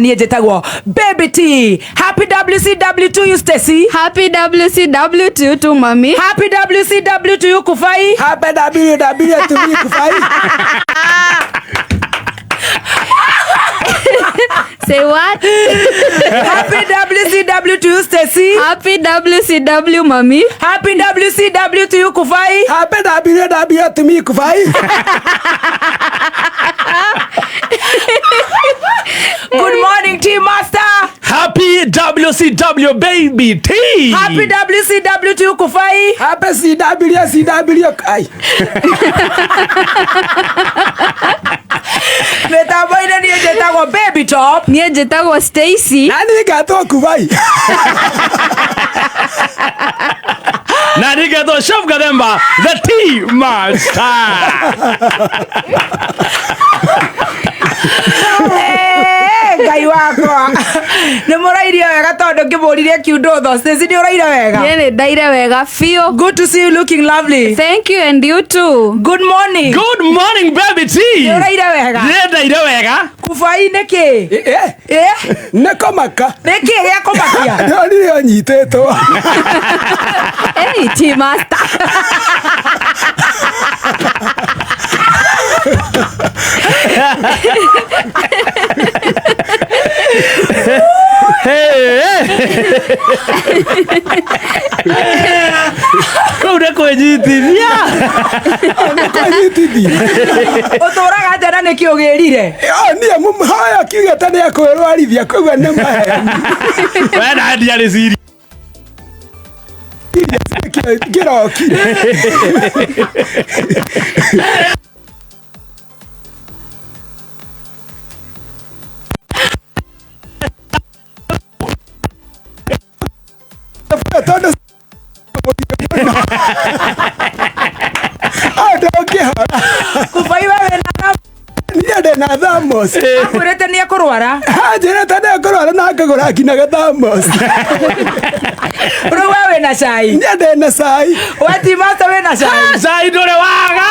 Niĩ njĩtagwo Baby T. Happy WCW to you, Stacy. Happy WCW to you too, mami. Happy WCW to you, Kufai. Happy WW to me, Kufai. Say what? Happy WCW to you, Stacy. Happy WCW, mami. Happy WCW to you, Kufai. Happy WW to me, Kufai. Good morning, Team Master. Happy WCW baby T. Happy WCW to you, Kufai. Happy CW CW. Ai. Mĩtambo-inĩ niĩ njĩtagwo Baby Top. Niĩ njĩtagwo Stacy. Na niĩ ngatwo Kufai. Na nigetwo Chef Gathemba the T Master. Eh, Ngai wakwa nĩ mũrairie wega tondũ ngĩmũririe kiundũtho. Stacy, nĩ ũraire wega? Niĩ nĩ ndaire wega biũ. Good to see you looking lovely. Thank you and you too. Good morning. Good morning, baby T. Nĩ ũraire wega? Nĩ ndaire wega. Kufai nĩkĩ? Eh, Eh, nĩ kũmaka. Nĩkĩ gĩa kũmakia? Ndonire ũnyitĩtwo. Hey, Team Master. Hey, hey. Kũu nĩ kwĩnyitithia. Nĩ kwĩnyitithia. Ũtũraga atĩa na nĩkĩ ũgĩrire? Oh, niĩ mũhoya kiugĩte nĩ ekwĩrwarithia koguo nĩ maheni. We na ndiarĩ serious. Kĩrokire. Tondũ ndũngĩhora. Kufai we wĩna Niĩ ndĩ na thamos. Akwĩrĩte nĩ ekũrwara. Anjĩrĩte nĩ ekũrwara na ngagũra nginya gathamos. Rĩu we wĩna cai? Niĩ ndĩ na cai. We Team Master wĩna cai? Cai ndũrĩ waga.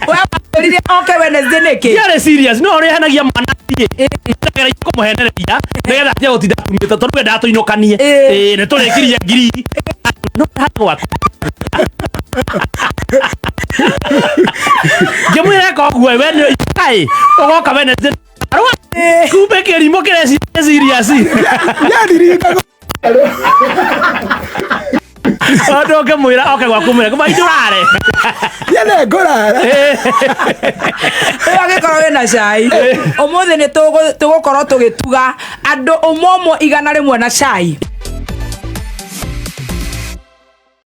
We wamwĩrire oke Wednesday nĩkĩ? Ndiarĩ serious no ũrĩhenagia mwana thiĩ ndageragia kũmũhenereria nĩgetha atige gũtinda atumĩte tondũ endaga tũinũkanie. Ĩĩ nĩ tũrĩkirie ngiri no handũ gwaku ngĩmwĩra eka ũguo we nĩ kaĩ ũgoka Wednesday kumbe kĩrimũ kĩreciria serious. Nĩandiringaga. Tondũ ũngĩmwĩra oke gwaku mwĩre kuma indũrare. Niĩ nĩ ngũrara. Rĩu angĩkorwo wĩna cai ũmũthĩ nĩ tũgũkorwo tũgĩtuga andũ ũmwe ũmwe 100 na cai.